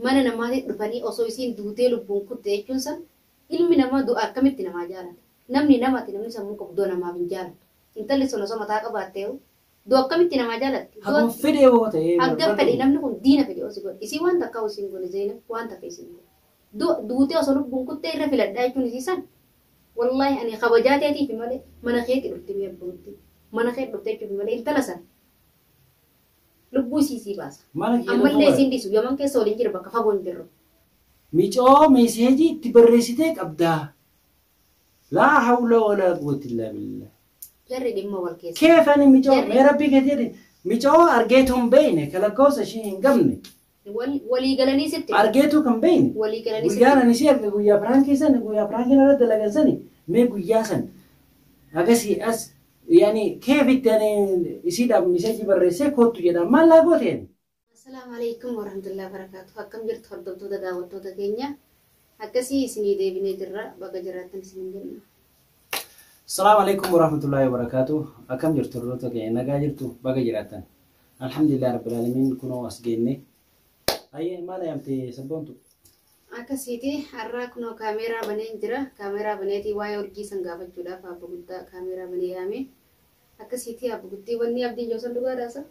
Mana namaatti dhufanii osoo isiin duutee lubbuun kutte jechuun san ilmi namaa du'a akkamitti namaa jaalata? Namni namati namni sammuu qabu du'a namaaf hin jaalatu. Intalli sun osoo mataa qabaattee du'a akkamitti namaa jaalatti? Haguma fedhe yoo ta'e Hagam fedhe namni kun diina fedhe osoo godhe. Isii waan takka osoo hin godhe Zeenab waan takka isiin godhe. Duutee osoo lubbuun kuttee irra filadhaa jechuun isii san wallaahi ani kabajaa teetiif malee mana keetti dhufte mi'a abbootti. Mana kee dhufte jechuuf malee intala san lubbuu isii sii baasa. Mana kiyya Ammallee dhufuu isiin dhiisu Yaman keessa waliin jira bakka fagoo hin jirru. Micoo meeseejii itti barreessitee qabdaa. Laa hawla walaa quwwata illaa billah. Jarri dhimma wal keessa. Keef ani micoo mee rabbii keetii jedhi micoo argeetu hin beekne ka lakkoofsa ishii hin qabne. Walii galanii sitti. Argeetu kan beekne. Walii galanii sitti. Guyyaan ani ishee arge guyyaa piraankii sani guyyaa piraankii irra dalagan sani mee guyyaa san agasii as yaani keef itti ani isiidhaaf miseejii barreessee koottu jedhaan maal laa goote ani. Assalaamu alaikum warahmatullahi wabarakatuh. Akkam jirtu hordoftoota daawwattoota keenya. Akkasii isinii deebinee jirra. Baga jiraattan isiniin jenna. Assalaamu alaikum warahmatullahi wabarakatuh. Akkam jirtu hordoftoota keenya nagaa jirtu baga jiraattan. Alhamdulillah rabbil alamin kunoo as geenne. Ayyee maal ayamte sabboontu? Akkasiiti har'aa kunoo kaameeraa baneen jira. Kaameeraa baneetii waa'ee urjii san gaafachuudhaaf abba guddaa kaameeraa banee yaame. Akkasiiti abba guddii wanni abdiin jiru san dhugaadhaa sa?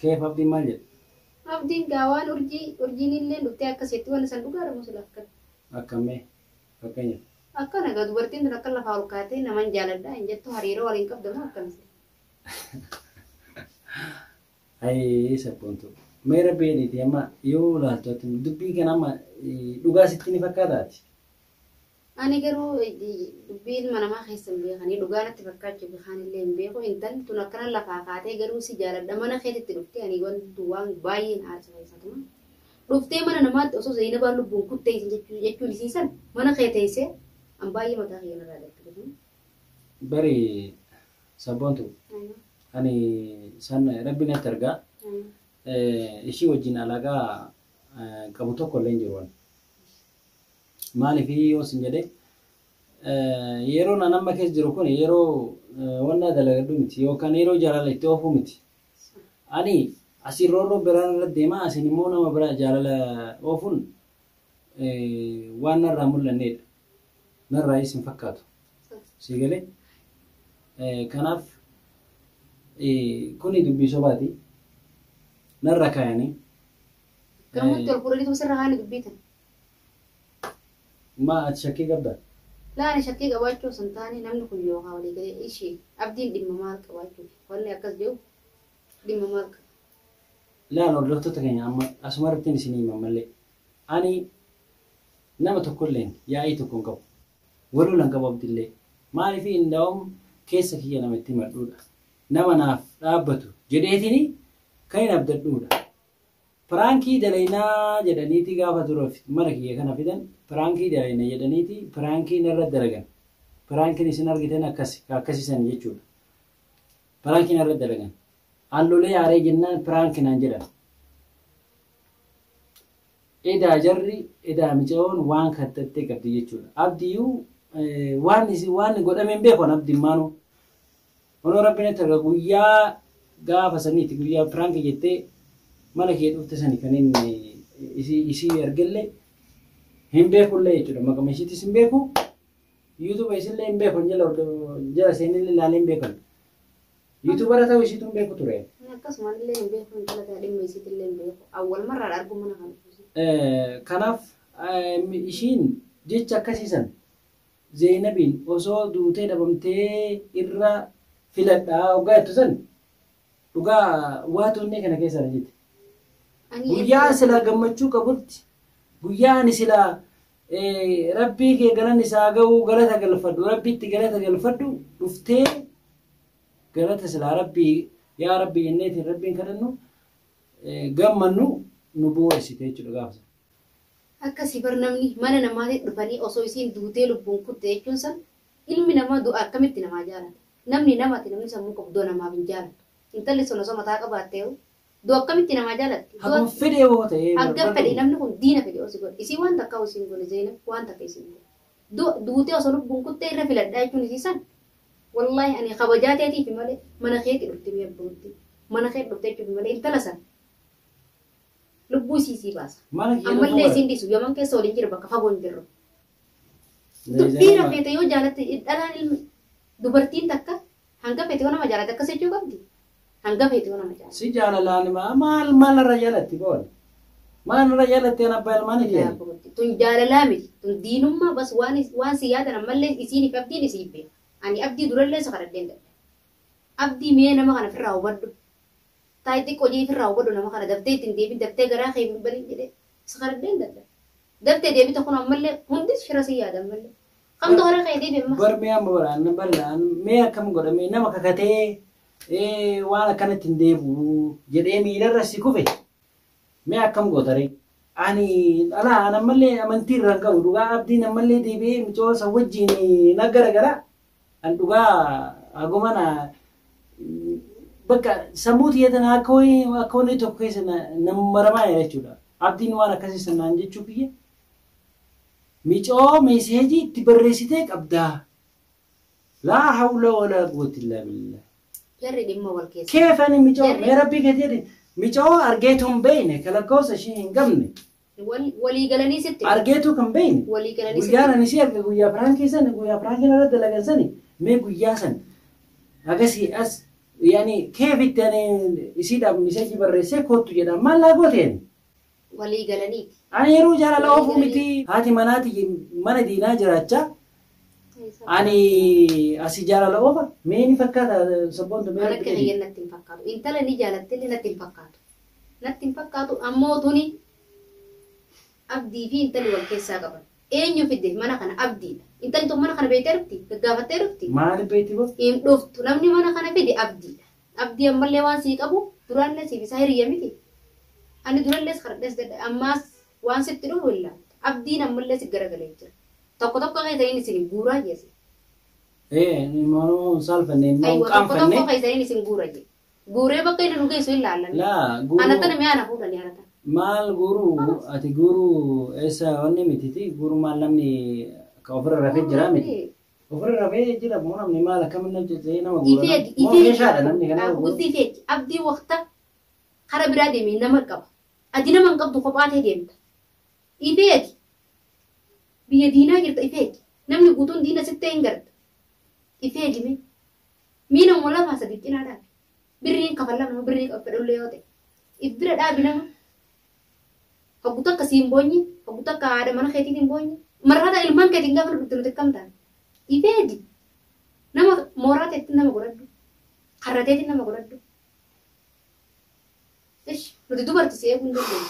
Keef abdiin maal jedha? Abdiin gaa waan urjii urjiin illee dhuftee akkasitti wanni san dhugaadha moo sila akkana? Akkammee fakkeenyaaf. Akkana gaa dubartiin tun akka lafaa ol kaatee naman jaaladha hin jettu hariiroo waliin qabda moo akkam sila? Ayii sabboontu. Mee rabbi jedhiiti amma yoo laaltu ati dubbii kana amma dhugaa sitti ni fakkaataati. Ani garuu dubbii ilma namaa keessa hin beekanii dhugaa natti fakkaachuu fi kaan illee hin beeku. Intalli tun akkana lafaa kaatee garuu si jaaladha mana keetitti dhuftee ani wanti waan baay'een aarsa keessatuma. Dhuftee mana namaatti osoo Zeenabaan lubbuun kuttee isin jechuun isii san mana kee teessee an baay'ee mataa kiyya narraa darbe. Bari sabboontu ani san rabbi natti argaa ishii wajjin alaaqaa qabu tokko illee hin jiru. Maaliif yoo sin jedhe yeroo nan amma keessa jiru kun yeroo wannaa dalagadhu miti yookaan yeroo jaalala itti oofuu miti. Ani asiin roorroo biraan irra deemaa asiin immoo nama biraa jaalala oofuun waan narraa mul'anneedha. Narraayis hin fakkaatu. Sii galee? Kanaaf kuni dubbii sobaati. Narra kaayanii. Gamatti ol fuudhanii sirra kaanii dubbii tana. Maa ati shakkii qabda? Laa ani shakkii qabaachuu osoo hin taane namni kun yookaan walii galee ishee abdiin dhimma maal qabaachuuf wanni akkas jedhu dhimma maal qaba? Laal hordoftoota keenya amma asuma irratti isinii hima malee ani nama tokkolleen yaa'ii tokko hin qabu. Waluu lan qabu abdillee. Maaliif indaa'um keessa kiyya nama itti himadhuudha. Nama naaf dhaabbatu jedheetini kan hin abdadhuudha. Piraankii dalaynaa jedhaniiti gaafa dura mana kiyya kana fidan piraankii dalayna jedhaniiti piraankii narra dalagan. Piraankiin isin argitan akkasi akkasiisan jechuudha. Piraankii narra dalagan. An lolee aaree jennaan piraankii naan jedhan. Edaa jarri edaa micayoon waan kattattee qabdi jechuudha. Abdiyyuu waan isin waan godhame hin beeku an abdiin maanuu. Kunoo rabbi natti arga guyyaa gaafa saniiti guyyaa piraanki jettee mana kee dhufte sani kan inni isii argellee hin beekullee jechuudha. Maqama ishiitis hin beeku. YouTube isillee hin beeku jala jala seenillee ilaalee hin beekan. YouTubera ta'uu isiitu hin beeku ture. Akkasuma illee hin beeku intala tana dhimma isiitillee hin beeku. Awwal marraadha arguu mana kana dhufuusi. Kanaaf ishiin jecha akkasii san Zeynabiin osoo duutee dhabamtee irra filadha hoggaa jettu san dhugaa waatu onnee kana keessa na jette. Guyyaa silaa gammachuu qabutti guyyaa ani silaa rabbii kee galanni isaa ga'uu galata galfadhu rabbitti galata galfadhu dhuftee galata silaa rabbii yaa rabbii jenneetiin rabbiin kadhannu gammannu nu boo'essite jechuudha gaafa sana. Akkasi bar namni mana namaati dhufanii osoo isiin duutee lubbuun kutte jechuun san ilmi namaa du'a akkamitti namaa jaalata? Namni namati namni sammuu qabu du'a namaaf hin jaalatu. Intalli sun osoo mataa qabaattee du'a akkamitti namaa jaalatti? Haguma fedhe yoo ta'e Hagam fedhe namni kun diina fedhe osoo godhe. Isii waan takka osoo hin goone Zeenab waan takka isiin godhe. Du'a duutee osoo lubbuun kuttee irra filadhaa jechuun isii san wallaahi ani kabajaa teetiifi malee mana keetti dhufte mi'a abbootti. Mana kee dhufte jechuuf malee intala san Lubbuu isii sii baasa. Mana kiyya Ammallee dhufuu isiin dhiisu yaman keessa waliin jira bakka fagoo hin jirru. bara. Dhiira feete yoo jaalatte dhalaan ilmi dubartiin takka hanga feete yoo nama jaalatte akkas jechuu qabdi. Hanga feete yoo nama jaalatte. Si jaalalaan maal maal irra jaalatti boon? Maal irra jaalatti an abbaa ilmaanii kiyya? Tun jaalalaa miti. Tun diinummaa bas waan si yaadan ammallee isiin fi abdiin isiin beeka. Ani abdii durallee isa kadhadheen dadhabe. Abdii mee nama kana ofirraa hubadhu. Taa'ii xiqqoo jee ofirraa hubadhu nama kana daftee ittiin deebiin daftee garaa kee hin banin jedhee isa kadhadheen dadhabe. Daftee deebite kun ammallee hundi shira si yaada ammallee. Kamtu hara kee deebi ammas. Bar mee amma bara annan bar mee akkam godha mee nama kakatee waan akkanatti hin deebi'u jedhee miilarra si kufe mee akkam goota ree? Ani alaa an ammallee amantii irraa hin qabu dhugaa abdiin ammallee deebi'ee mucoo san wajjin na garagara an dhugaa haguma na bakka sammuu xiyyeetan akka wayii akka wanni tokko keessa na maramaa jira jechuudha. Abdiin waan akkasii sanaan jechuu kiyya micoo meeseejii itti barreessitee qabdaa. Laa hawla walaa quwwata illaa billah. Jarri dhimma wal keessa. Keefani micoo mee rabbii keetii jedhi micoo argeetu hin beekne kalakkoofsa ishii hin qabne Walii galanii sitti. argeetu kan beekne Walii galanii sitti. guyyaan ani si arge guyyaa piraankii san guyyaa piraankii irra dalagan sani mee guyyaa san agasii as yaani keefitti ani isiidhaaf miseejii barreessee kottu jedha maal laa gooteen. Walii galaniiti. Ani yeroo jaalala oofuu miti haati manaati mana diinaa jiraachaa ani asii jaalala oofa mee ni fakkaata sabboontu mee Waan rabbi akka jedhi. kiyya natti hin fakkaatu. Intala ni jaalattillee natti hin fakkaatu. Natti hin fakkaatu ammoo tuni abdii fi intalli wal keessaa qaban. Eenyu fidde mana kana abdiidha. Intalli tun mana kana beektee dhufti? Gaggaafattee dhufti? Maaliif beekti boo? Hin dhuftu. Namni mana kana fide abdiidha. Abdii ammallee waan sii qabu duraallee siif isaa hiriyya miti. Ani durallees kadhadhees dadha ammaas waan sitti dhufu hin laaltu. Abdiin ammallee si garagalee jira. Tokko tokko keessaniin isin guuraa jeesi. Immoo saalfanne immoo Aywa tokko qaanfanne. tokko keessaniin isin guura jee. Guuree bakka inni nu geessu hin laallan. Laa guuruu Anatana mi'a na fuudhanii anatana. maal guuruu ati guuruu eessa wanni mititi guuruu maal namni ka ofirra rafee jira miti. Ofirra rafee jira moo namni maal akkamiin namni jedhee nama guura. Ifeeti Moo meeshaadha namni kana guuru. Guddii ifeeti. Abdii waqta kara biraa deemee nama qaba. Ati nama hin qabdu kophaa ta'e deemta. Ifeeti. Biyya diinaa jirta ifeeti. Namni guutuun diina sitti hin garta. Ifeeti mee. Miina nama lafaa sadi cinaa dhaabi. Birriin kafallaa nama birrii fedhullee yoo ta'e. If bira dhaabi nama. Hoggu takka siin boonyi, hoggu takka haadha mana keetiin hin boonyi. Marrata ilmaan keetiin gaafa dhufte nuti akkam taane. Ifeeti. Nama mooraa ta'etti nama godhadhu. Karrateetiin nama godhadhu. Ish nuti dubarti si eeguu hin dandeenyu.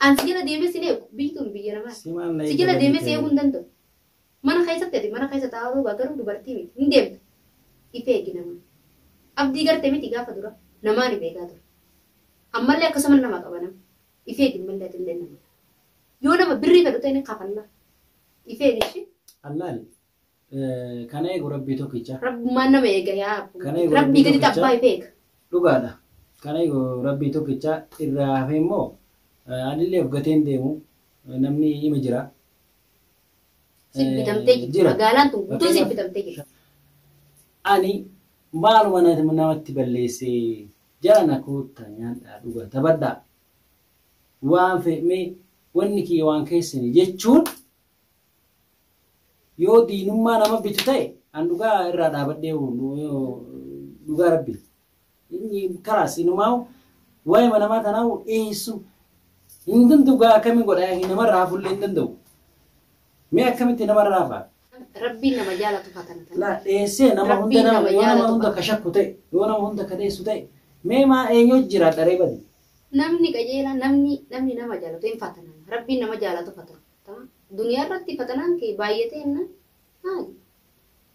An si jala deemee si eegu biyyi tun biyya namaati. Si maal na Si jala deemee si eeguu eeguu hin danda'u. Mana keessatti ati mana keessa taa'uu garuu dubartii miti hin deemtu. Ife eegi nama. Abdii garte miti gaafa dura namaa ni beekaa ture. Ammallee akkasuma nama qaba nama. Ife eegi mallee ati illee nama. Yoo nama birrii fedhu ta'e ni kafalla. Ife eegi ishee. Allaal kana eegu rabbii tokkicha. Rabbummaan nama eega yaa Kana eegu rabbii rabbii gadi tokkicha. tabbaa ife eega. Dhugaadha. Kana eegu rabbii tokkicha irraa hafe immoo anillee of gateen deemu namni ima jira. Si bitamtee jirti. Jira. Magaalaan tun guutuu si Fakkeenyaaf- bitamtee jirti. Ani maaluma namatti balleessee jala na koottaa nyaadhaa dhugaa taphadhaa waan fe'mee wanni kiyya waan keessani jechuun yoo diinummaa nama bitu ta'e an dhugaa irraa dhaabadhee dhugaa rabbi inni karaas inumaa waa'ee namaa tanaa dhiyeessu hin danda'u gaa akkamiin godha namarraa hafullee hin danda'u mee akkamitti namarraa hafa? Rabbiin nama jaalatu fatana tana. La dhiyeessee nama hunda Rabbiin nama nama yoo nama jaalatu hunda ka shakku ta'e yoo nama hunda ka dheessu ta'e mee maa eenyu jira dharee badi. Namni qajeelaa namni nama jaalatu hin fatanama. Rabbiin nama jaalatu fatana. Tamam. Duniyaa irratti fatanaan kee baay'atee hinna maali?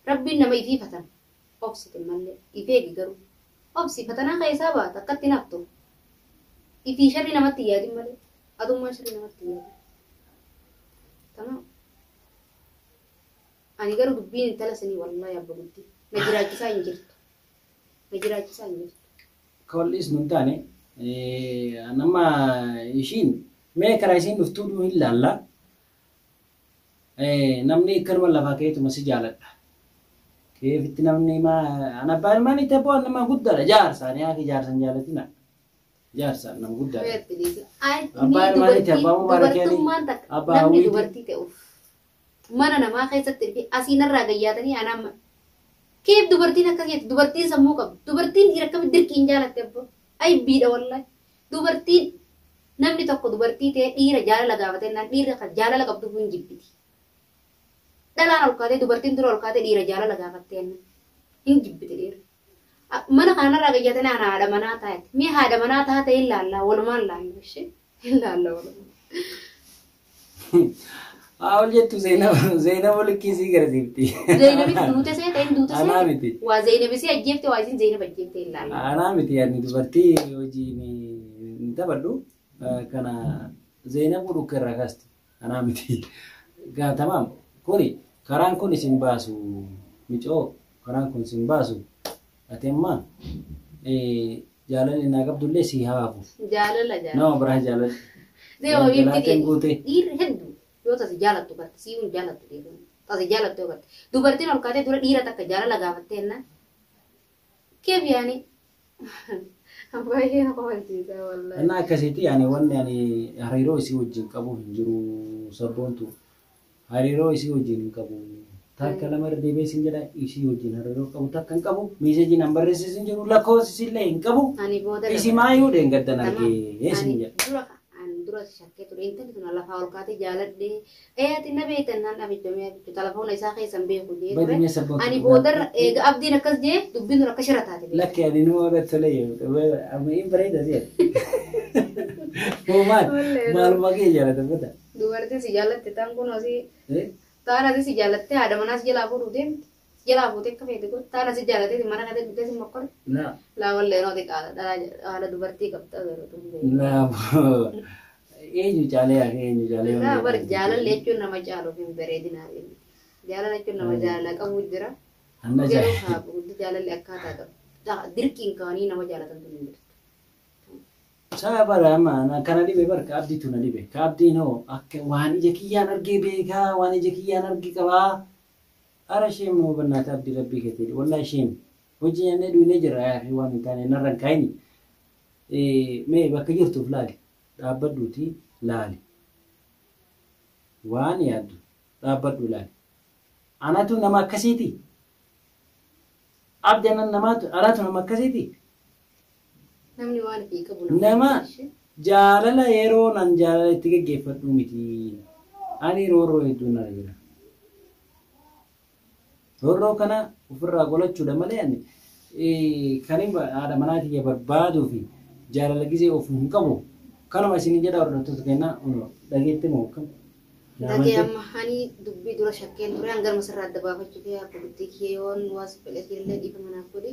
Rabbiin nama ifii fatana. Obsite mallee ifeegi garuu. Obsi fatanaa keessaa baata akkatti naftu. Ifii sharri namatti hin yaadin malee. Adummaan sharri namatti hin yaadin. Tamam. Ani garuu dubbiin intala sanii wallaahi abba guddii. Na jiraachisaa hin jirtu. Na jiraachisaa hin jirtu. Ka wal dhiisnu hin taane nama ishiin mee karaa isiin dhuftuu hin laalla. Namni akkanuma lafaa ka'eetuma si jaaladha. Keefitti namni maa an abbaa ilmaan itti abbaa nama guddaadha jaarsa ani haati jaarsa hin jaalatina. Jaarsa nama guddaadha. Fayyatti dhiisa. Ay, Abbaa ni ilmaaniiti, abbaa Mubaarakeeni, dubartummaan takka abbaa namni hawwiiti. dubartii ta'uuf mana namaa keessatti dhufe asiin irraa gayyaatanii anaan keef dubartiin akkas jetti dubartiin sammuu qabdu dubartiin dhiira akkamitti dirqiin jaalatte abbo ay biidha wallahi dubartiin namni tokko dubartii ta'e dhiira jaalala gaafatee naan dhiira kan jaalala qabdu hin jibbiti. Dhalaan ol kaatee dubartiin dura ol kaatee dhiira jaalala gaafattee hin jibbiti dhiira. Mana kanarraa gayyaatanii ana haadha manaa taate. Mee haadha manaa taate hin laallaa walumaan laalla ishee hin laalla walumaan. Haa ol jettu Zeenab likkii sii garsiifti. Zeenabis duute seete hin duute Anaa seete. miti. Waa Zeenabisii ajjeefte waa isin Zeenab ajjeefte hin laalla. Anaa miti ani dubartii hojiin hin taphadhu. Kana Zeenabuu dhukka irraa kaasti. Anaa miti. Gaa tamaam kuni karaan kun isin baasu micoo karaan kun isin baasu ati amma jaalalli naa qabdullee si haafu. Jaalala jaalala. Nama biraa jaalalli. Zeenab Jalaateen guute. Dhiirri hedduu yoo tasi jaalattu garte si'uun jaalattu dhiirri tasi jaalattu yoo garte dubartiin ol kaatee dura dhiira takka jaalala gaafattee jennaan keef yaani baay'ee na kofalchiisa wallahi. Innaa akkasitti ani wanni ani hariiroo isii wajjin qabu hin jiru sabboontu. Hariiroo isii wajjin hin qabu. Takka lama irra deebi'ee sin jedha isii wajjin hariiroo qabu takka hin qabu. Meeseejiin an barreessis hin jiru lakkoofsis illee hin qabu. Ani booda Isi maayuu dheengaddan argee sin Ani jedha. dura ani dura shakkee ture intalli tun lafaa ol kaatee jaaladhee ee ati na beektan naan dhabichomee abicho telefoona isaa keessan beeku jee ture. Badii mee sabboontu. Ani boodarra eega abdiin akkas jee dubbiin tun akka shira taate beeku. Lakki ani numa irratti tolee amma hin bareeda si'e. Maal maaluma kee jaalata bata. Dubartiin si jaallatte taan kun asii taan asii si jaallatte haadha manaas jalaa fuudhuu deemti. Jalaa fuutee akka feete godhu taan asii jaallatte mana kana bitee si mokkore. Laa. Laa wallee nooti qaala dhalaa haadha dubartii qabda garuu tun beeku. Laa eenyu caalee yaa eenyu caalee. Laa bar jaalalli jechuun nama caaluuf hin bareedinaa. Jaalala jechuun nama jaalala qabu jira. Anna Garuu jaalala. haa guddi jaalalli akkaataa qabu. Dirqiin kaanii nama jaalatan tun hin jirtu. Saa bara amma kana dhibe barka abdiitu na dhibe. Ka abdiin hoo akka waan ija kiyyaan argee beekaa waan ija kiyyaan arge qabaa. Ara isheen moo bannaata abdii rabbii keetii wallaahi isheen hojii nyaannee duunee jira yaa waan hin taane narra hin kaayini. Mee bakka jirtuuf laali dhaabbadhuuti laali. Waan yaaddu dhaabbadhu laali. Anatu nama akkasiiti. Abdi anan namaatu anatu nama akkasiiti. Namni waan ofii qabu Nama jaalala yeroo nan jaalala itti geggeeffadhu miti. Ani roorroo hedduu nara jira. Roorroo kana ofirraa qolachuudha malee ani kan hin haadha manaa kiyya barbaaduu fi jaalala gisee of hin qabu. Kanuma isin jedha hordoftoota kennaa dhageetti moo akkam? Dhagee amma ani dubbii dura shakkeen ture hangarma sirraa adda baafachuu fi akka dubbii kiyya yoon waas fedhe illee dhiifa manaaf godhe.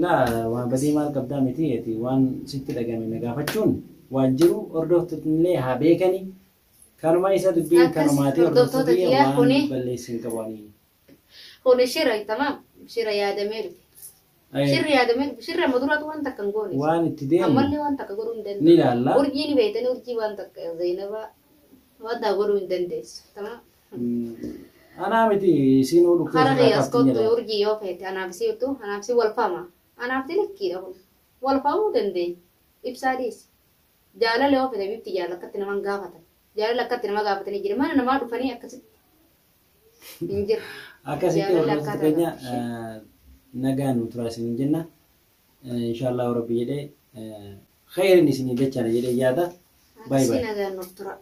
Laa waan badii maal qabdaa miti ati waan sitti dhagame na gaafachuun waan jiru hordoftoonni illee haa beekani. Kanuma isa dubbiin Akkas kanumaati hordoftoota hordoftoota kiyyaa waan kuni- balleessin qabanii. Kuni shira tamaam shira yaadamee dhufe. Shirri yaadamee dhufe shirri amma duraatu waan takka hin goone. Waan itti deemu Ammallee waan takka godhuu hin ni danda'u. ilaalla. Urjii ni beektanii urjii waan takka Zeenabaa waan takka godhuu hin dandeessu. Tamaam. Anaa miti isiin hodhu Hara keessaa kiyyaas kaaftin kottu jedha. urjii yoo feete anaaf si utu anaaf si wal faama. Anaaf si likkiidha kun. Wal faamuu dandeenya. Ibsaa dhiisi. Jaalala yoo fete bifti jaalala akkatti nama hin gaafatan. Jaalala akkatti nama gaafatanii jira. Mana namaa dhufanii akkasitti hin jiru. Akkasitti Jaalalli hordoftoota akkaataa keenya qabdi. nagaan nu turaa isiniin jenna. Inshaallah rabbi jedhee khayrin isinii dachaana jedhee yaada. Baay Akkasii baay. nagaan nuuf tura.